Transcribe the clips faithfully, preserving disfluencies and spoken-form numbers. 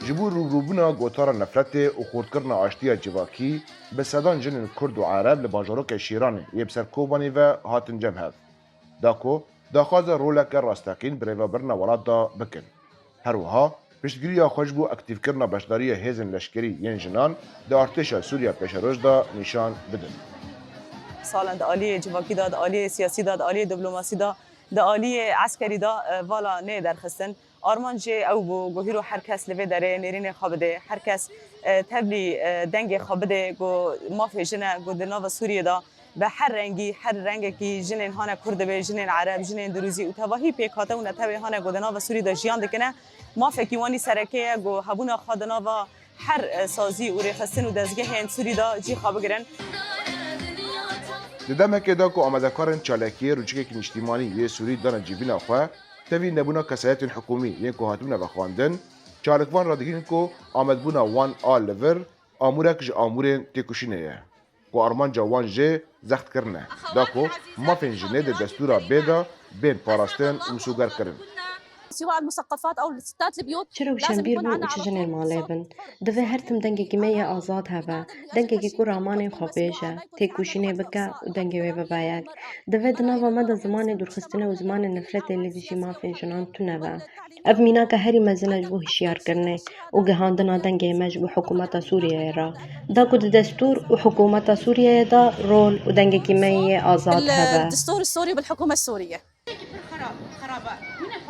Ji bo rûbirûbûna gotara nefretê û xurtkirina aştiya civakî, bi sedan jinên Kurd û Ereb li bajarokê Şîranê yê bi ser Kobanê ve hatin cem hev. Da ku daxwaza roleke rasteqîn bi rêvebirina welat de bikin. Her wiha piştgiriya xwe ji bo aktîvkirina beşdariya hêzên leşkerî yên jinan di artêşa Sûriya pêşeroj de nîşan bidin. Salan di aliyê civakî de, di aliyê siyasî de, di aliyê diplomasî de, di aliyê eskerî de, e, vala neyê derxistin. Armanc jê ew bû ku hîro her kes li vê derê nêrînê xwe bide, her kes, e, tevlî, e, dengê xwe bide ku mafê jin e ku di nava Sûriyê de bi her rengî, her rengekî jinên hane Kurd dibe, jinên Ereb, jinên Dirûzî û tevahî pêkhate û netewê hane ku di nava Sûrî de jiyan dikine, mafekî wanî sereke ye ku hebûna xwe di nava her, e, sazî û rêxistin û dezgehên Sûrî de cî xwe bigirin. Di demekê de ku amadekarên çalakiyê rûçikekî niştîmanî yê Sûrî dane civîna xwe, tevî nebûna kesayetên hikûmî yên ku hatibûne vexwendin, çalakvan radihînin ku amadbûna wan a li vir amûrek ji amûrên têkoşînê ye, ku armanca wan jê zextkirin e, da ku mafên jinê di destûra bê de bên parastin û misogerkirin. سواء المثقفات أو الستات البيوت Çi لازم rewşenbîr يكون bin عنا û çi على jinên طول malê الصوت bin. Divê her tim dengekî me yê azad hebe, dengekî ku ramanên xwe bêje, têkoşînê bike û dengê wê bibe yek. Divê di nava me de zimanê dûrxistine û zimanê nefretê li dijî mafên jinan tune be. Ev mînaka herî mezin e ji bo hişyarkirinê û gihandina dengê me ji bo hikûmeta Sûriyeyê re. Da ku di destûr û hikûmeta Sûriyeyê de rol û dengekî me yê azad hebe. الدستور السوري بالحكومة السورية.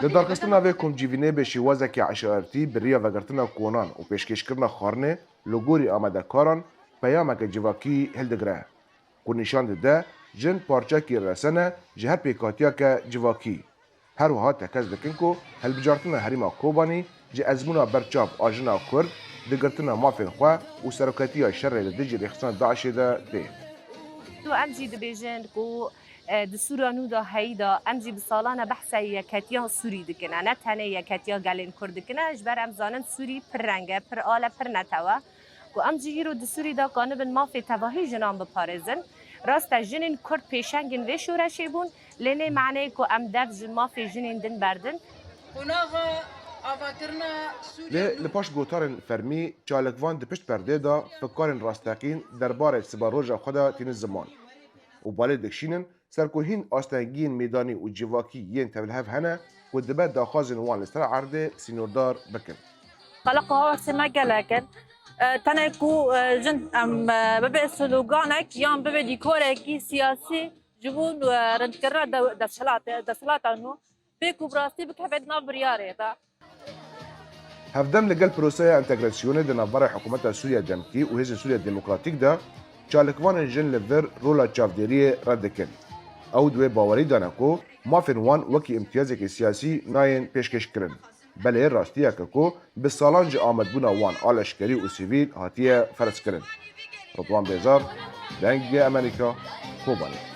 Li darxistina vê komcivînê bi şêwazeke eşaretî bi riya vegirtina konan û pêşkêşkirina xwarinê li gorî amadekaran peyameke civakî hildigire, ku nîşan dide jin parçekî rese ne ji her pêkhatiyeke civakî. Her wiha tekez dikin ku hilbijartina herêma Kobanî ji ezmûna berçav a jina Kurd di girtina mafên xwe û seroketiya şerê li dijî rêxistina DAIŞê de tê. Tu em jî dibêjin ku, e, di Sûra nû de heyî de em jî bi salan e behsa yeketiya Sûrî dikine. Ne tenê yeketiya gelên Kurd dikine, ji ber em zanin Sûrî pir reng e, pir al e, pir netew e. Ku em jî îro di Sûrî de kanibin mafê tevahî jinan biparêzin. Rast e, jinên Kurd pêşengên vê şoreşê bûn, lê nê maneyê ku em dev ji mafê jinên din berdin. Qonava avakirina Sûriya Lê li paş gotarên fermî, çalakvan di pişt perdê de fikarên rasteqîn derbarê siberoja xwe de tînin ziman û balê dikişînin ser ku hîn astengiyên mêdanî û civakî yên tevlihev hene ku dibe daxwazên wan li ser erdê sînordar bikin. Qeleqa hawersê me gelek in. E, tenê ku, e, jin em, e, bibe sloganek yan bibe dîkorekî siyasî ji bo, e, rindkirina dew-, desthilatê, desthilata nû pêk û bi rastî bikeve di nav biryarê de. Hevdem li gel proseya entegrasyonê di navbera Hikûmeta Sûriya Demkî û Hêzên Sûriya Demokratîk de çalakvanên jin li vir rola çavdêriyê red dikin. Ew di wê bawerî de ne ku mafên wan wekî îmtiyazekî siyasî nayên pêşkêşkirin. Belê rastiyeke ku bi salan ji amadbûna wan a leşkerî û sivîl hatiye ferzkirin. Ridwan Bêzar, Dengê Amerîka, Kobanê.